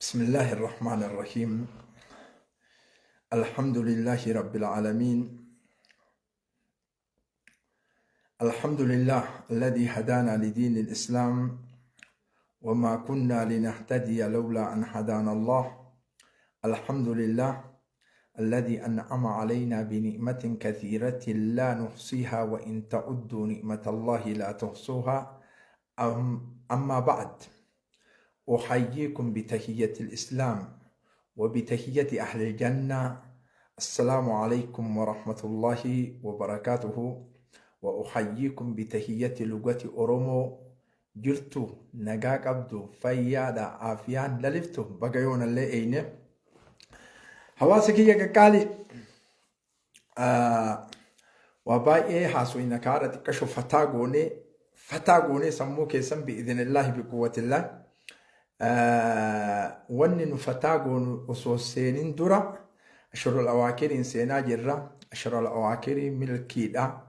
بسم الله الرحمن الرحيم. الحمد لله رب العالمين. الحمد لله الذي هدانا لدين الإسلام وما كنا لنهتدي لولا أن هدانا الله. الحمد لله الذي أنعم علينا بنعمة كثيرة لا نحصيها وإن تعدوا نعمة الله لا تحصوها. أما بعد، أحييكم بتحية الإسلام وبتحية أهل الجنة. السلام عليكم ورحمة الله وبركاته. وأحييكم بتحية لغة أورومو. Jirtu, nagaa qabdu, fayyaadha, aafiyaan laliftu, baga yoonallee eeyne. Hawaasa kiyya qaqqaalii, waa baay'ee haasofna kaara xiqqasho fataa goonee, fataa goonee sammuu keessan بإذن الله بقوة الله. Wanni nu fataa goonu osoo seenin dura العشر الأواخر iin seenaa jirra. العشر الأواخر ii milkiidha.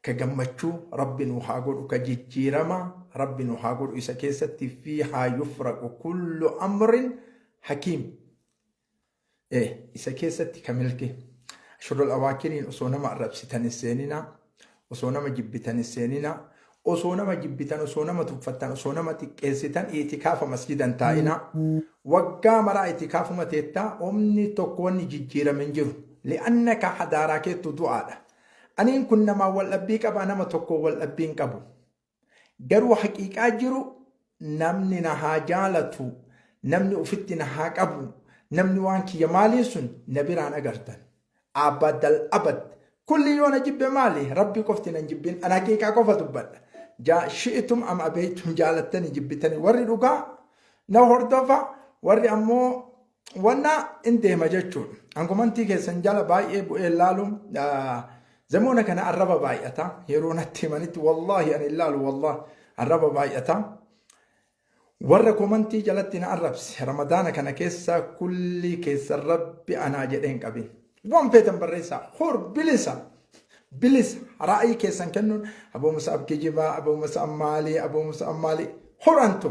Ka gammachuu Rabbi nu haa godhu, ka jijjiirama Rabbi nu haa godhu isa keessatti. فيها يفرق كل أمر حكيم. Isa keessatti ka milki. العشر الأواخر iin osoo nama arrabsitan hin seenina, osoo nama jibbitan hin seenina, osoo nama jibbitan, osoo nama tuffattan, osoo nama xiqqeessitan itikaafa masjidan taa'ina. Waggaa maraa itikaafuma teettaa, omni tokko wanni jijjiirame hin jiru. لأنك hadaaraa keettu du'aadha. Aniin kun namaan wal dhabbii qaba, nama tokko wal dhabbii hin qabu. Garuu haqiiqaa jiru namni na haa jaalatu, namni ufitti na haa qabu, namni waan kiyya maaliin sun na biraan agartan. أبد الأبد. Kulli yoo na jibbe maali? Rabbi qofti nan jibbin. An haqiiqaa qofa dubbadha. Jaa شئتم أم أبيتم, jaalattanii jibbitanii, warri dhugaa na hordofa, warri ammoo wanna in deema jechuudha. Ankumantii keessan jala baay'ee bu'ee laalu zamoona kana arraba baay'ata. Yeroo natti himanitti wallaahi ani ilaalu, wallaahi arraba baay'ata. Warra komantii jalatti na arrabse Ramadaana kana keessa kulli keessa Rabbi anaa jedheen qabin. Waan feetan barreessaa, hor bilisa. Bilisa ra'ayi keessan kennuun, Abuu Musa'ab kijibaa, Abuu Musa'ab maalii, Abuu Musa'ab maalii, horantu.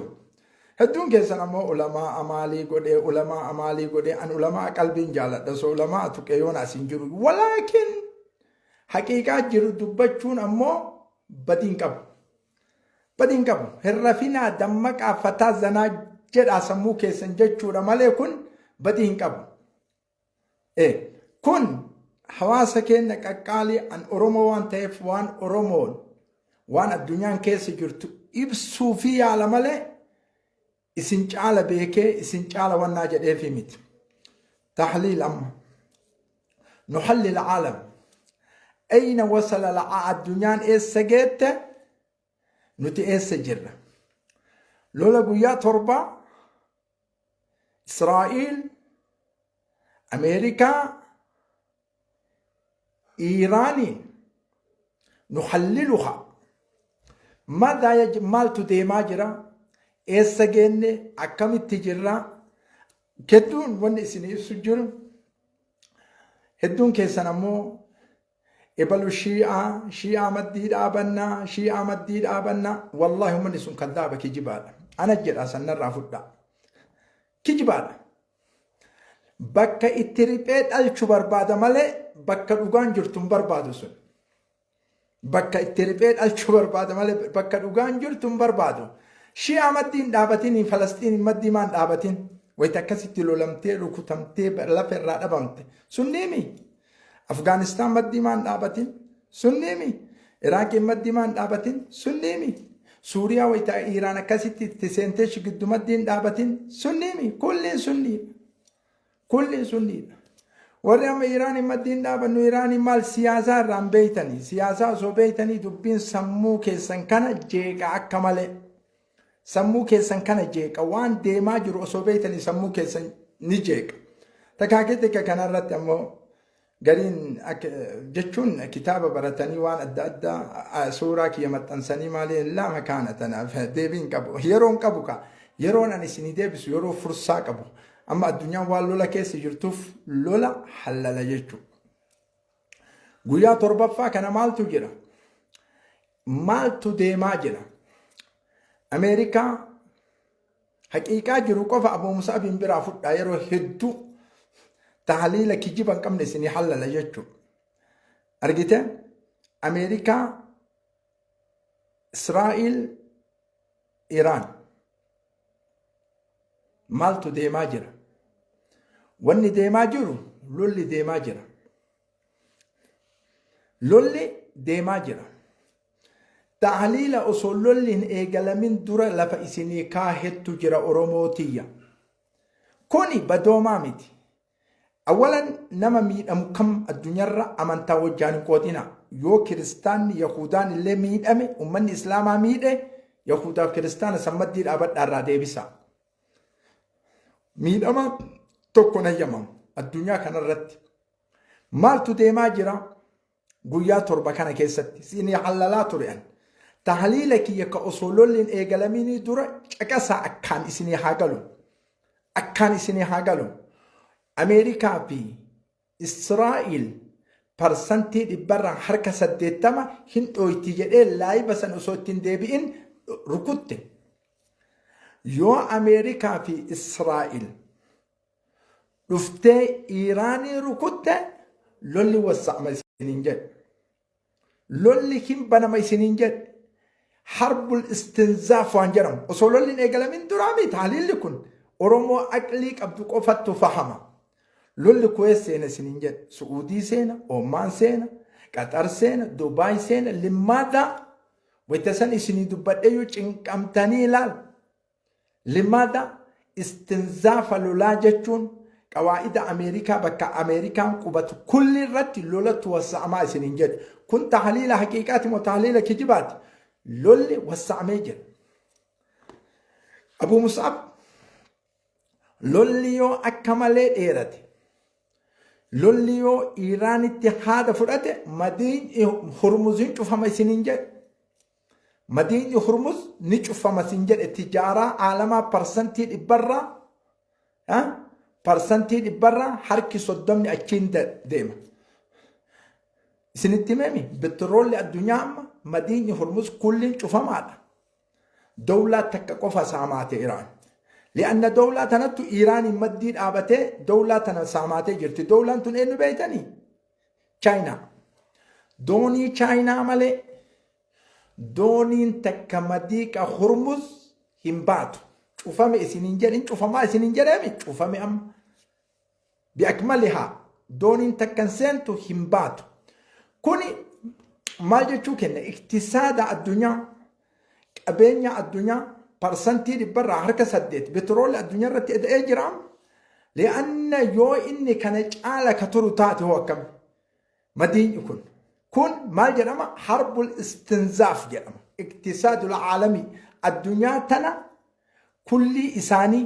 Hedduun keessan ammoo ulamaa amaalii godhee, ulamaa amaalii godhee. An ulamaa qalbiin jaaladha, osoo ulamaa tuqee yoona asiin jiru. ولكن haqiiqaa jiru dubbachuun ammoo badiin qabu. Badiin qabu. Hin rafinaa, dammaqaa, fataa zanaa jedhaa sammuu keessan jechuudha malee kun badii hin qabu. Kun hawaasa keenya qaqqaalii, an Oromoo waan ta'eef waan Oromoon waan addunyaan keessa jirtu ibsuu fi yaala malee isin caala beekee isin caala wannaa jedheefi miti. تحليل أما نحلل العالم، أين وصل addunyaan, eessa geette, nuti eessa jirra? Lola guyyaa 7 Israa'iil, Ameerikaa, Iiraaniin نحللها. ماذا يجب, maaltu deemaa jira, eessa geenne, akkamitti jirra? Hedduun wanni isin ibsu jiru, hedduun keessan ammoo ebalu shii'aa, shii'aa maddii dhaabannaa, shii'aa maddii dhaabannaa. Wallaahi ummanni sun kaddaaba, kijibaadha. Ana jedha, sannarraa fudhaa, kijibaadha. Bakka itti riphee dhalchu barbaada malee bakka dhugaan jirtu hin barbaadu sun. Bakka itti riphee dhalchuu barbaada malee bakka dhugaan jirtu hin barbaadu. Shi'aa maddii hin dhaabatin, Falastiin maddii maan dhaabatin. Wayita akkasitti lolamtee rukutamtee lafa irraa dhabamte. Sunniimi. Afgaanistaan maddii maan dhaabatin. Sunniimi. Iraaqiin maddii maan dhaabatin. Sunniimi. Suuriyaa wayita Iiraan akkasitti itti seentee shigiddu maddii hin dhaabatin. Sunniimi. Kulliin sunniidha. Kulliin sunniidha. Warri amma Iiraaniin maddii hin dhaabannu, Iiraaniin maal, siyaasaa irraan beeytanii, siyaasaa osoo beeytanii dubbiin sammuu keessan kana jeeqa akka malee. Sammuu keessan kana jeeqa, waan deemaa jiru osoo beeytanii sammuu keessan ni jeeqa. Takaakee xiqqa kanarratti ammoo gariin jechuun kitaaba baratanii waan adda addaa suuraa kiyya maxxansanii maali lama kaana tanaaf deebiin qabu. Yeroon qabu ka yeroon ani isinii deebisu yeroo fursaa qabu. Amma addunyaan waan lola keessa jirtuuf lola hallala jechuudha. Guyyaa torbaffaa kana maaltu jira? Maaltu deemaa jira? Ameerikaa, Haqiiqaa jiru qofa Abuu Mus'abiin biraa fudhaa yeroo hedduu tahliila kijiba hin qabne isinii hallala jechuudha. Argite Ameerikaa, Israa'il, Iraan maaltu deemaa jira? Wanni deemaa jiru lolli deemaa jira. Lolli deemaa jira. Tahliila osoo lolli hin eegalamin dura lafa isinii kaahettu jira Oromoo tiyya. Kuni badoomaa miti. Awalan nama miidhamu kam addunyaarra amantaa wajjaan hin qoodina. Yoo kiristaanni Yahudaan illee miidhame ummanni Islaamaa miidhe Yahudaaf kiristaana sammaddii dhaabadhaa irraa deebisa. Miidhama tokko nayyamamu addunyaa kanarratti. Maaltu deemaa jira? Guyyaa 7 kana keessatti isinii hallalaa ture an. Tahliila kiyya ka osoo lolli hin eegalaminii dura caqasaa akkaan isinii haa galu. Akkaan isinii haa galu. Ameerikaa fi Israa'iil parsantii dhibbarraa harka 80 hin dhooyti jedhee laayiva san osoo ittiin deebi'in rukutte. Yoo Ameerikaa fi Israa'iil dhuftee Iiraanii rukutte lolli wassa'ama isiniin jedhe. Lolli hin banama isiniin jedhe. Harbul istinzaaf waan jedhamu osoo lolli hin eegalamin duraa miti haliilli kun Oromoo aqlii qabdu qofattu fahama. Lolli Kuweet seena isiniin jedhe. Su'uudii seena, Omaan seena, Qaxar seena, Dubaay seena, Limmaadaa. Wayita san isinii dubbadheyyuu cinqamtanii ilaal. Limaada istinzaafa lolaa jechuun qawaa'ida Ameerikaa bakka Ameerikaan qubatu kulli irratti lolatu wassa'amaa isiniin jedhe. Kun tahliila haqiiqaati moo tahliila kijibaati? Lolli wassa'amee jira. Abuu Mus'ab lolli yoo akka malee dheerate lolli yoo Iiraanitti haada fudhate madiin Hurmuziin cufama isiniin jedhe. Madiinni Hurmuz ni cufama sin jedhe tijaaraa aalamaa parsantii dhibbarraa parsantii dhibbarraa harki 30ni achiin deema. Isinitti himemi betiroolli addunyaa amma madiinni Hurmuz kulliin cufamaadha. Dowlaa takka qofa saamaate Iraan. Li'anna dowlaa tanattu Iraaniin maddii dhaabatee dowlaa tana saamaatee jirti. Dowlaan tun eenyu beeytanii? Chaayinaa. Doonii Chaayinaa malee dooniin takka madiiqa Hurmuz hin baatu. Cufame isiniin jedhin cufamaa isiniin jedhemi cufame amma. Bi'akmalihaa dooniin takka hin seentu hin baatu. Kuni maal jechuu kenna? Iktisaada addunyaa qabeenya addunyaa parsantii dhibbarraa harka 8 betiroolli addunyaa irratti eda'ee jira. Li'anna yoo inni kana caala ka turu taate hoo akkam? Madiinyi kun. Kun maal jedhama? Harbul istinzaaf jedhama. Iktisaadul aalamii addunyaa tana kullii isaanii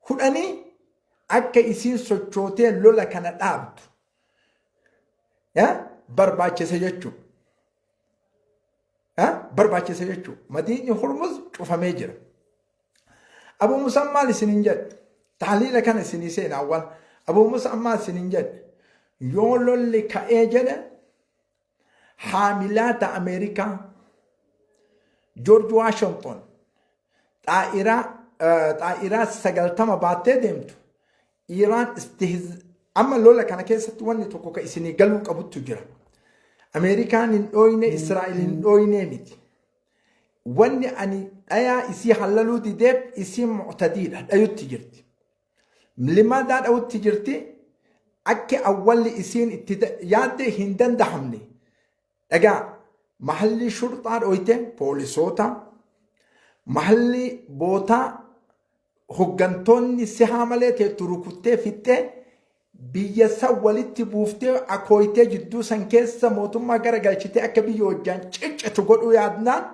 hudhanii akka isiin sochootee lola kana dhaabdu barbaachisa jechuudha. Barbaachisa jechuudha. Madiinyi Hurmuz cufamee jira. Abuu Musaan maal isiniin jedhe? Tahliila kana isinii seena awwal. Abuu Musaan maal isiniin jedhe? Yoo lolli ka'ee jedhe haamilaata Ameerikaa Joorji Waashington xaa'iraa xaa'iraa 90 baattee deemtu Iiraan istihz amma lola kana keessatti wanni tokko ka isinii galuu qabuttu jira. Ameerikaan hin dhooyne Israa'el hin dhooyne miti. Wanni ani dhayaa isii hallaluu dideef isiin mu'tadiidha dhayutti jirti. Limaadaa dhawutti jirti akki awwalli isiin itti yaadde hin dandahamne. Dhagaa mahallii shurxaa dhooyte poolisoota mahallii bootaa hoggantoonni sihaa malee teettu rukuttee fixxee biyya san walitti buuftee akooytee jidduu san keessa mootummaa gara galchitee akka biyya wajjaan ciccitu godhuu yaadnaan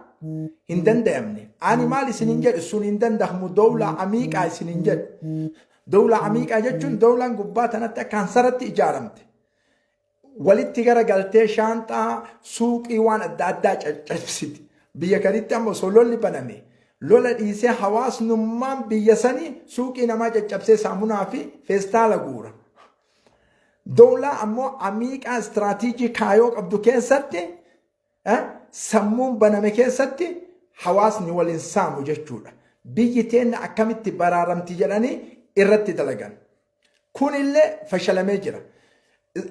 hin danda'amne. Ani maal isinin jedhu sun hin danda'amu dowlaa amiiqaa isinin jedhu. Dowlaa amiiqaa jechuun dowlaan gubbaa tanatti akka hansaratti ijaaramte. Walitti gara galtee shaanxaa suuqii waan adda addaa caccabsiti. Biyya kanitti amma osoo lolli baname lola dhiisee hawaasnummaan biyya sanii suuqii namaa caccabsee saamunaa fi feestaala guura. Dowlaa ammoo amiiqaa istiraatiijii kaayoo qabdu keessatti sammuun baname keessatti hawaasni waliin saamu jechuudha. Biyyi teenna akkamitti baraaramti jedhanii irratti dalagan. Kunillee fashalamee jira.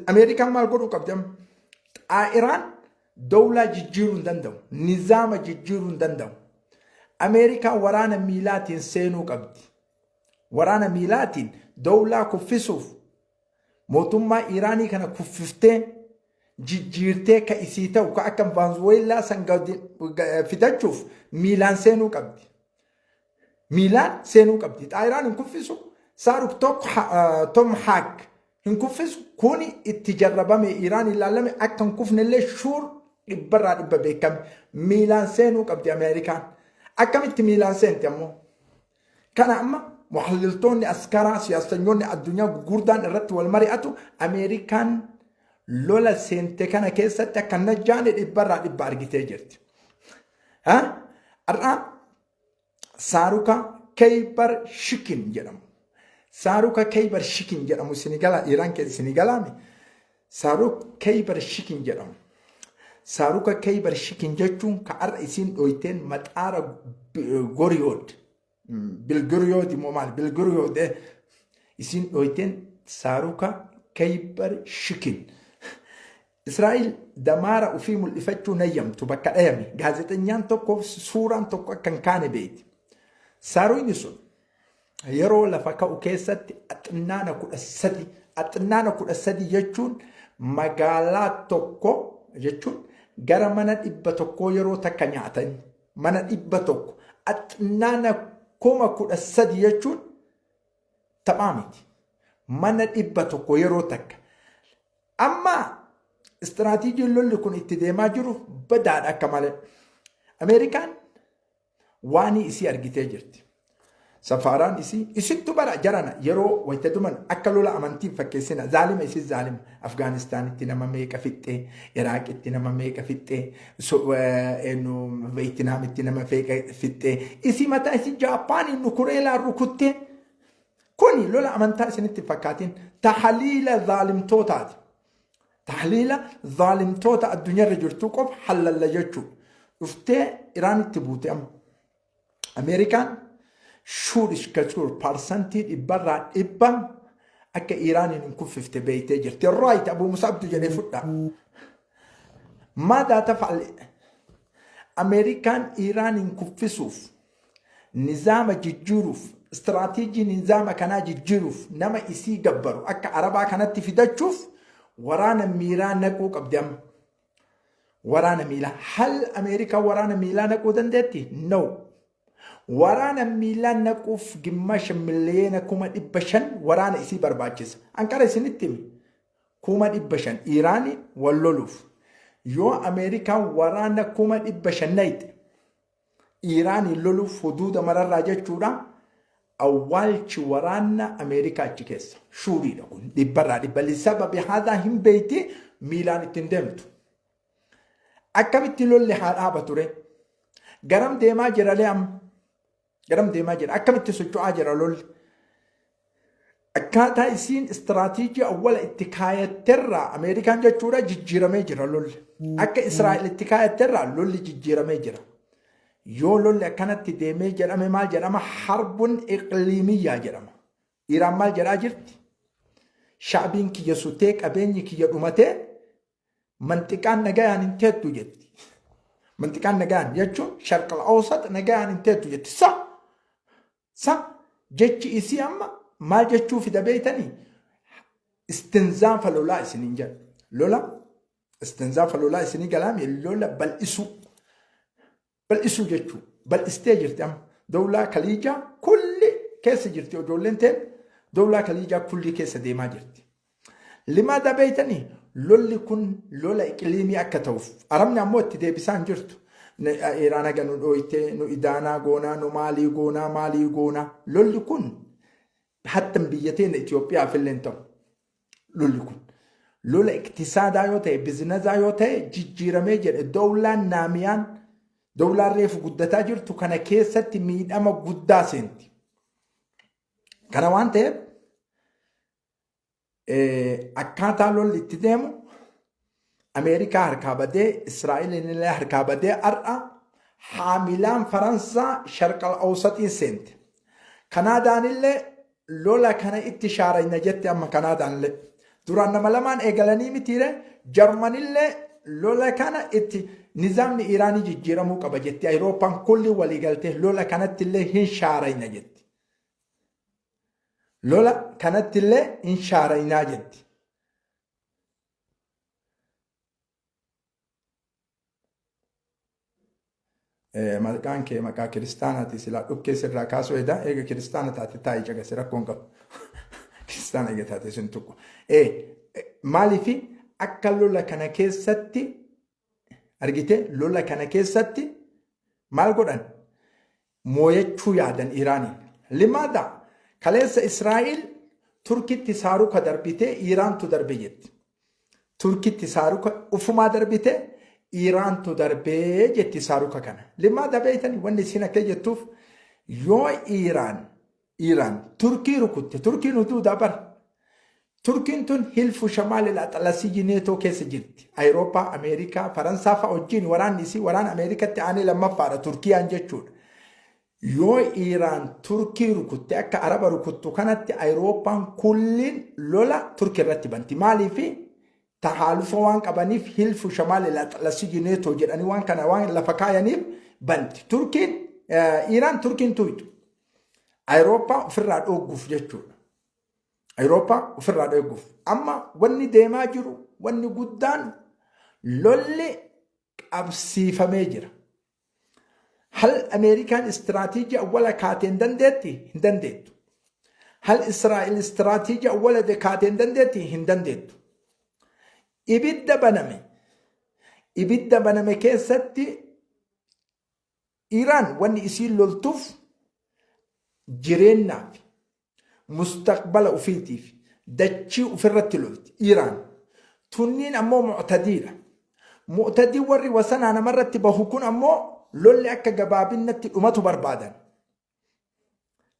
Ameerikaan maal godhuu qabdi amma? Xaa'iraan dowlaa jijjiiruu hin danda'u. Nizaama jijjiiruu hin danda'u. Ameerikaan waraana miilaatiin seenuu qabdi. Waraana miilaatiin dowlaa kuffisuuf mootummaa Iraanii kana kuffiftee jijjiirtee ka isii ta'u ka akka Vaanzuweellaa san fidachuuf miilaan seenuu qabdi. Miilaan seenuu qabdi. Xaayiraan hin kuffisu. Saaruk Tom Haak hin kuffisu. Kuni itti jarrabame Iraan ilaalame akka hin kufnellee shuur dhibbarraa dhibba beekame. Miilaan seenuu qabdi Ameerikaan. Akkamitti miilaan seenti ammoo? Kana amma muhalliltoonni askaraa siyaasanyoonni addunyaa gurguddaan irratti wal mari'atu. Ameerikaan lola seente kana keessatti akka najjaane dhibbarraa dhibba argitee jirti. Har'a Saaruka Keybar Shikin jedhamu. Saaruka Keybar Shikin jedhamu isinii gala, Iraan keessa isinii galaame. Saaruk Keybar Shikin jedhamu. Saaruka Keybar Shikin jechuun ka har'a isiin dhoyteen maxaara Goriyood. Bilgiriyood immoo maal? Bilgiriyood isiin dhoyteen Saaruka Keybar Shikin. Israa'el damaara ofii mul'ifachuu nayyamtu bakka dhayame. Gaazexenyaan tokko suuraan tokko akka hin kaane beekti. Saaruyni sun yeroo lafa ka'u keessatti axinnaana 13, axinnaana 13 jechuun magaalaa tokko jechuun gara mana 100 yeroo takka nyaatan, mana 100, axinnaana 13,000 jechuun taphaa miti. Mana 100 yeroo takka. Amma istiraatiijiin lolli kun itti deemaa jiru badaadha akka malee. Ameerikaan waan isii argitee jirti. Safaaraan isii isittu bara jarana yeroo wayita duman akka lola amantiin fakkeessina, zaalima isii zaalima. Afgaanistaanitti nama meeqa fixxee, Iraaqitti nama meeqa fixxee, Veetinaamitti nama meeqa fixxee, isii mataa isii Jaapaaniin nukureelaan rukuttee. Kuni lola amantaa isinitti hin fakkaatin, tahaliila zaalimtootaati. Tahliila zaalimtoota addunyaarra jirtu qofa hallalla jechuudha. Dhuftee Iraanitti buute amma. Ameerikaan shuur iskashuur parsantii dhibbarraa dhibba akka Iraaniin hin kuffifte beektee jirti. Right, Abu Musabtu jedhee fudha. Maadaa tafa'al? Ameerikaan Iraaniin kuffisuuf, nizaama jijjiiruuf, istiraatiijii nizaama kanaa jijjiiruuf, nama isii gabbaru akka Arabaa kanatti fidachuuf waraana miiraa naquu qabdi amma. Waraana miilaa. Hal Ameerikaan waraana miilaa naquu dandeetti? No. Waraana miilaa naquuf gimmasha miliyoona 500,000 waraana isii barbaachisa. Anqara isinitti himi. 500,000 Iraaniin wal loluuf. Yoo Ameerikaan waraana 500,000 naqxe Iraaniin loluuf huduuda mararraa jechuudha. Awwaalchi waraana Ameerikaa achi keessa. Shuuriidha kun dhibbarraa dhibba. Lisababi haadhaa hin beeyti, miilaan ittiin deemtu. Akkamitti lolli haa dhaaba ture? Garam deemaa jira lee amma? Garam deemaa jira? Akkamitti socho'aa jira lolli? Akkaataa isiin istiraatiijii awwala itti kaayatterraa Ameerikaan jechuudha jijjiiramee jira lolli. Akka Israa'el itti kaayatterraa lolli jijjiiramee jira. Yoo lolli akkanatti deemee jedhame maal jedhama? Harbun iqliimiyyaa jedhama. Iraan maal jedhaa jirti? Shaabiin kiyya sutee, qabeenyi kiyya dhumatee, manxiqaan nagayaan hin teettu jetti. Manxiqaan nagayaan jechuun Sharqal Awsat nagayaan hin teettu jetti. Sa sa jechi isii amma maal jechuu fida beeytanii? Istinzaafa lolaa isiniin jedha. Lola istinzaafa lolaa isinii galaame, lola bal'isuu. Bal'isuu jechuu bal'istee jirti amma. Dowlaa Kaliijaa kulli keessa jirti, ijoolleen teen dowlaa Kaliijaa kulli keessa deemaa jirti. Limaada beeytanii? Lolli kun lola iqliimii akka ta'uuf Arabni ammoo itti deebisaa hin jirtu. Iraan haga nu dhooytee nu idaanaa goonaa, nu maalii goonaa, maalii goonaa. Lolli kun hattan biyya teenya Itoophiyaaf illee hin ta'u. Lolli kun lola iktisaadaa yoo ta'e, bizinazaa yoo ta'e jijjiiramee jedhe, dowlaan naamiyaan, dowlaan reefu guddataa jirtu kana keessatti miidhama guddaa seenti. Kana waan ta'eef akkaataa lolli itti deemu Ameerikaa harkaa badee, Israa'eliin illee harkaa badee, har'a Haamilaan Faransaa Sharqal Awsaxiin seente. Kanaadaanillee lola kana itti shaarayna jette amma Kanaadaanillee. Duraan nama lamaan eegalanii mitiire Jarmanillee lola kana itti nizaamni Iraanii jijjiiramuu qaba jetti. Awurooppaan kulli waliigaltee lola kanattillee hin shaarayna jetti. Lola kanattillee hin shaaraynaa jetti. Maqaan kee maqaa kiristaanaati silaa dhukkee sirraa kaasuu edaa eega kiristaana taate taa'ii caqasi rakkoon qabu. Kiristaana eega taate sin tuqu. Maaliif akka lola kana keessatti argite lola kana keessatti maal godhan mooyachuu yaadan Iraaniin. Limaada kaleessa Israa'el Turkitti saaruka darbitee Iraantu darbe jetti. Turkitti saaruka ufumaa darbite Iraantu darbee jetti saaruka kana. Limaada beeytani wanni isin akka jettuuf yoo Iraan Turkii rukutte Turkiin huduudaa bara. Turkiin tun hilfu shamaalil axalasiyyi neetoo keessa jirti. Ayirooppaa, Ameerikaa, Faransaa fa'a wajjin waraanni isii waraana Ameerikatti aanee lammaffaadha Turkiyaan jechuudha. Yoo Iraan Turkii rukutte akka Araba rukuttu kanatti Ayirooppaan kulliin lola Turkii irratti banti. Maaliif tahaalufa waan qabaniif hilfu shamaalil axalasiyyi neetoo jedhanii waan kana waan lafa kaayaniif banti. Turkiin Iraan Turkiin tuytu. Ayirooppaa ofirraa dhoogguuf jechuudha. Awurooppaa ofirraa dhoogguuf. Amma wanni deemaa jiru wanni guddaan lolli qabsiifamee jira. Hal Ameerikaan istiraatiijii awwala kaatee hin dandeetti? Hin dandeettu. Hal Israa'el istiraatiijii awwala kaatee hin dandeetti? Hin dandeettu. Ibidda baname. Ibidda baname keessatti Iraan wanni isiin loltuuf jireennaaf mustaqbala ufiitiif dachii ufirratti lolti Iraan. Tunniin ammoo mu'tadiidha. Mu'tadii warri wasanaa namarratti bahu kun ammoo lolli akka gabaabinnatti dhumatu barbaadan.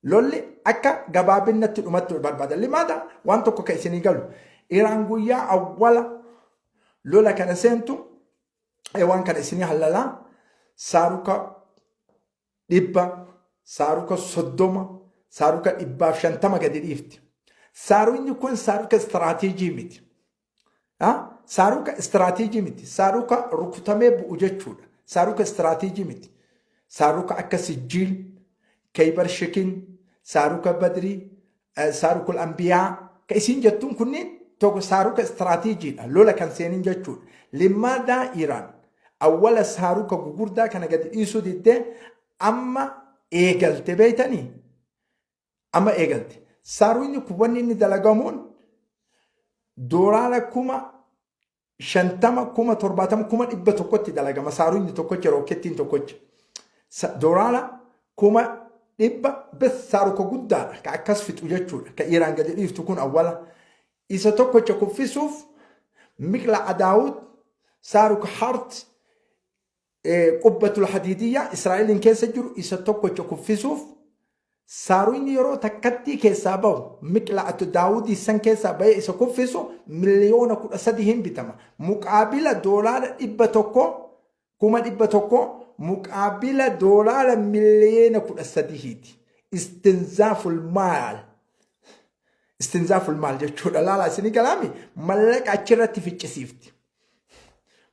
Lolli akka gabaabinnatti dhumatu barbaadan. Limaada waan tokko ka isinii galu. Iraan guyyaa awwala lola kana seentu waan kana isinii hallalaa saaruka 100, saaruka 30, saaruka 150 gadi dhiifti. Saarukni kun saaruka istiraatiijii miti. Saaruka istiraatiijii miti. Saaruka rukutamee bu'u jechuudha. Saaruka istiraatiijii miti. Saaruka akka Sijjiil, Keybar Shikin, saaruka Badrii, saarukul Ambiyaa ka isiin jettuun kunniin tokko saaruka istiraatiijiidha. Lola kan seenin jechuudha. Limmaadaa Iraan awwala saaruka gugurdaa kana gadi dhiisuu diddee amma eegalte beeytanii? Amma eegalte. Saarukni kun wanni inni dalagamuun doolaara 50,000, 70,000, 100,000tti dalagama. Saarukni tokkocha rookettiin tokkocha. Doolaara 100,000 bes saaruka guddaadha. Ka akkas fixu jechuudha. Ka Iraan gadi dhiiftu kun awwala. Isa tokkocha kuffisuuf Miqla Adaawud, saaruka Hart, Qubbatul Hadiidiyyaa Israa'eliin keessa jiru isa tokkocha kuffisuuf saaruyni yeroo takkattii keessaa bahu Miqla'atu Daawudii san keessaa bahee isa kuffisu 13 miliyoona hin bitama. Muqaabila doolaara 100 100,000 muqaabila doolaara 13 miliyoonati. Istinzaaful maal. Istinzaaful maal jechuudha. Laala isinii galaami mallaqa achirratti ficcisiifti.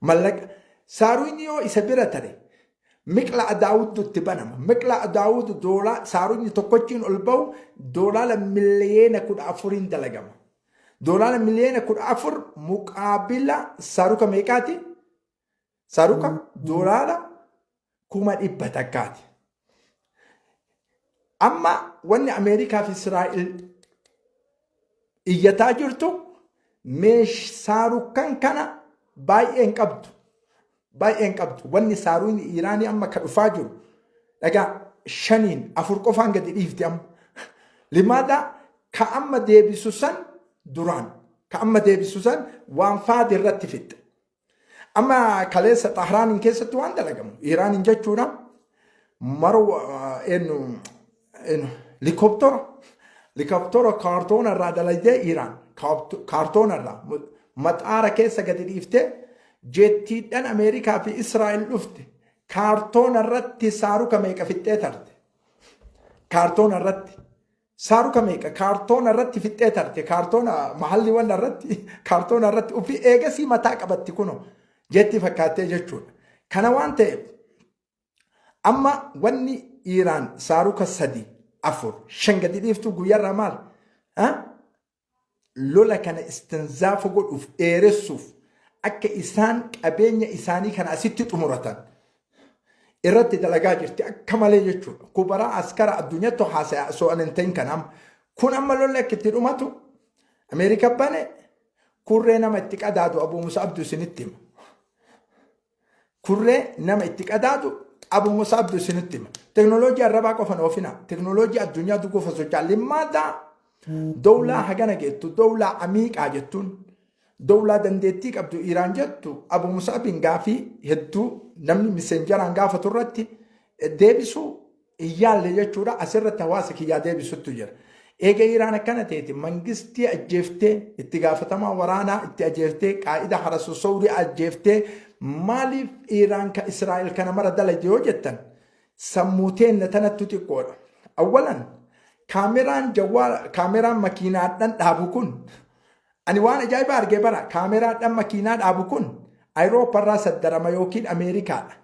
Mallaqa saaruyni yoo isa bira tare Miqla'a Daawuddu itti banama. Miqla'a Daawudu doolaa saaruyni tokkochiin ol bahu doolaara 14 miliyoonaan dalagama. Doolaara 14 miliyoona muqaabila saaruka meeqaati? Saaruka doolaara 100,000ti. Amma wanni Ameerikaa fi Israa'el iyyataa jirtu meesh saarukan kana baay'ee hin qabdu. Baay'ee hin qabdu. Wanni saaruun Iraanii amma ka dhufaa jiru dhagaa shaniin afur qofaan gadi dhiifti amma. Limaada ka amma deebisu san duraan ka amma deebisu san waan faadi irratti fixxe. Amma kaleessa Xahraaniin keessatti waan dalagamu Iraaniin jechuudha maroo eenyu eenyu likoptora kaartoona irraa dalagdee Iraan kaartoona irraa maxaara keessa gadi dhiiftee jettiidhaan Ameerikaa fi Israa'el dhufte Kaartoona irratti saaruka meeqa fixxee tarte? Kaartoona irratti. Saaruka meeqa kaartoona irratti fixxee tarte? Kaartoona mahalli wanna irratti kaartoona irratti ofii eegasii mataa qabatti kuno jetti fakkaattee jechuudha. Kana waan ta'eef amma wanni Iiraan saaruka 3, 4, 5 gadi dhiiftuu guyyaarraa maal? Lola kana istinzaafa godhuuf dheeressuuf akka isaan qabeenya isaanii kana asitti xumuratan irratti dalagaa jirti akka malee jechuudha. Kubaraa askara addunyaatti haasaya osoo an hin ta'in kana amma. Kun amma lolli akka itti dhumatu Ameerika bane kurree nama itti qadaadu Abuu Musa Abdu isinitti hima. Kurree nama itti qadaadu Abuu Musa Abdu isinitti hima. Teknooloojii arrabaa qofa hin oofina. Teknooloojii addunyaa duguufa socho'a. Limmaadaa dowlaa hagana geettu dowlaa amiiqaa jettuun dowlaa dandeettii qabdu Iiraan jettu Abuu Musaabiin gaafii hedduu namni miseenjaraan gaafatu irratti deebisuu hin yaalle jechuudha. Asirratti hawaasa kiyyaa deebisuttu jira. Eega Iiraan akkana teeti mangistii ajjeeftee itti gaafatamaa waraanaa itti ajjeeftee qaa'ida harasu sawrii ajjeeftee maaliif Iiraan ka Israa'el kana mara dalagde yoo jettan sammuu teenna tanattu xiqqoodha. Awwalan kaameraan jawwaala kaameraan makiinaadhaan dhaabu kun ani waan ajaa'ibaa argee bara kaameraadhaan makiinaa dhaabu kun Ayirooparraa saddarama yookiin Ameerikaadha.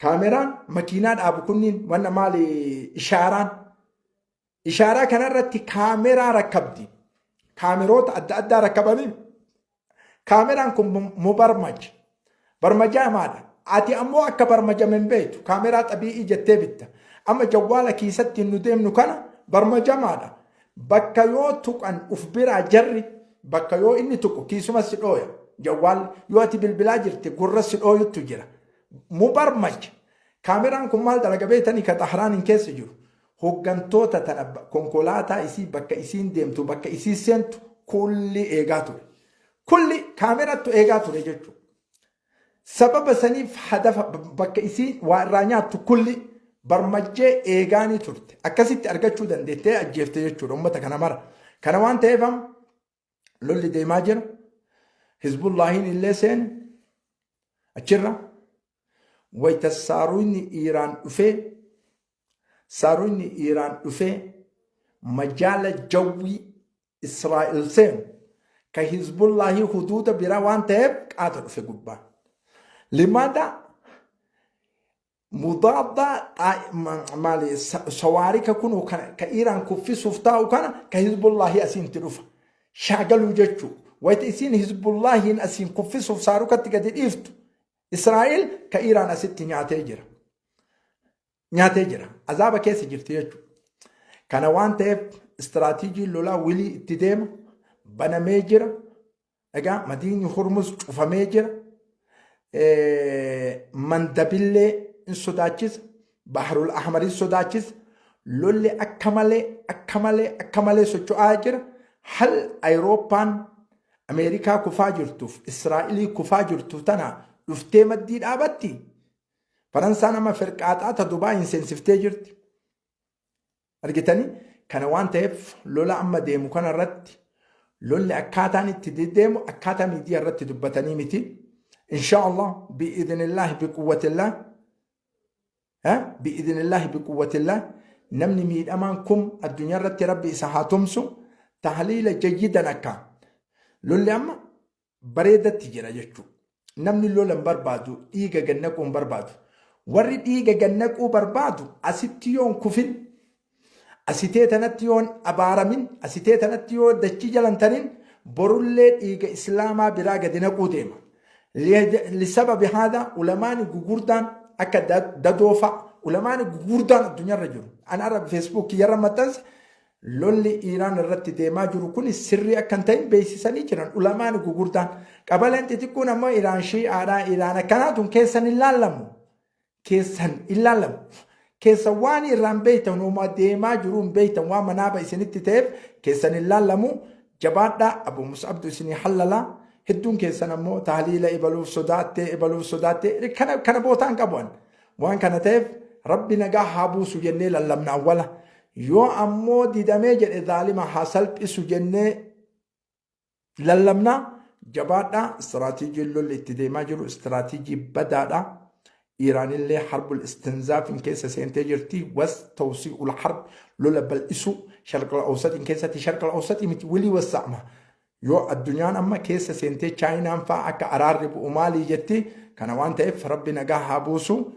Kaameraan makiinaa dhaabu kunniin wanna maali ishaaraan. Ishaaraa kanarratti kaameraa rakkabdi. Kaameroota adda addaa rakkabanii kaameraan kun mubarmaj. Barmajaa maadha? Ati ammoo akka barmajame hin beektu. Kaameraa xabii'ii jettee bitta. Amma jawwaala kiisatti nu deemnu kana barmajamaadha. Bakka yoo tuqan uf biraa jarri bakka yoo inni tuqu kiisuma si dhooya. Jawwaalli yoo ati bilbilaa jirte gurra si dhooyuttu jira. Mubarmaj. Kaameraan kun maal dalaga beektanii ka Xahraaniin keessa jiru. Hoggantoota tana konkolaataa isii bakka isiin deemtu bakka isii seentu kulli eegaa ture. Kulli kaamerattu eegaa ture jechuudha. Sababa saniif hadafa bakka isiin waa irraa nyaattu kulli barmajjee eegaanii turte. Akkasitti argachuu dandeettee ajjeefte jechuudha uummata kana mara. Kana waan ta'eef amma lolli deemaa jira. Hizbullaahiin illee seene achirra wayita saaruunni Iiraan dhufee saaruunni Iiraan dhufee majaala jawwii Israa'el seenu ka Hizbullaahii huduuda bira waan ta'eef qaata dhufe gubbaan. Limaada mudaaddaa maali sawaarika kun ka Iiraan kuffisuuf taa'u kana ka Hizbullaahii asiin itti dhufa. Shaagaluu jechuu. Wayita isiin Hizbullaahiin asiin kuffisuuf saarukatti gadi dhiiftu Israa'el ka Iiraan asitti nyaatee jira. Nyaatee jira. Azaaba keessa jirti jechuudha. Kana waan ta'eef istiraatiijiin lolaa wilii itti deema banamee jira. Egaa madiinni Hormuz cufamee jira. Mandabillee in sodaachisa. Baharul Ahmar in sodaachisa. Lolli akka malee akka malee akka malee socho'aa jira. Hal Ayirooppaan Ameerikaa kufaa jirtuuf Israa'ilii kufaa jirtu tana dhuftee maddii dhaabatti? Faransaan amma firqaaxaa ta Dubaayin seensiftee jirti. Argitanii? Kana waan ta'eef lola amma deemu kana irratti lolli akkaataan itti deemu akkaataa miidiyaa irratti dubbatanii miti. Insha Allah bi'idhnillaahi biquwwatillah bi'idhnillaahi biquwwatillah namni miidhamaan kun addunyaa irratti rabbi isa haa tumsu tahliila jayyidan akka lolli amma bareedatti jira jechuudha. Namni lola hin barbaadu, dhiiga gad naquu hin barbaadu. Warri dhiiga gad naquu barbaadu asitti yoo hin kufin, asitee tanatti yoo hin abaaramin, asitee tanatti yoo dachii jalan tarin, borullee dhiiga islaamaa biraa gadi naquu deema. Lisababi haadha ulamaani gugurdaan akka dadoo fa'a ulamaani gugurdaan addunyaarra jiru. An arra Facebook kiyyarra maxxanse Lolli Iiraan irratti deemaa jiru kun sirrii akka hin ta'in beeksisanii jiran ulamaani gugurdaan. Qabaleen xixiqqoon ammoo Iraan Shii'aadha, Iraan akkanaa tun keessan hin laallamu. Keessan hin laallamu. Keessan waan irraan beektan homaa deemaa jiru hin beektan waan manaaba isinitti ta'eef keessan hin laallamu. Jabaadhaa Abu Mus'abdu isinii hallalaa. Hedduun keessan ammoo tahliila ebaluuf sodaattee ebaluuf sodaattee kana kana bootaan qabu an. Waan kana ta'eef Rabbi nagaa haa buusu jennee lallabna awwala. Yoo ammoo didamee jedhe zaalima haa salphisu jennee lallabna. Jabaadhaa istiraatiijiin lolli itti deemaa jiru istiraatiijii badaadha. Iiraanillee harbul istinzaafin keessa seentee jirti. Was tawsi'ul harb, lola bal'isuu sharqal awsatiin keessatti, sharqal awsatii miti, walii wassa'ama. Yoo addunyaan amma keessa seentee, Chaayinaan fa'aa akka araarri bu'u maalii jetti. Kana waan ta'eef Rabbi nagaa haa buusu.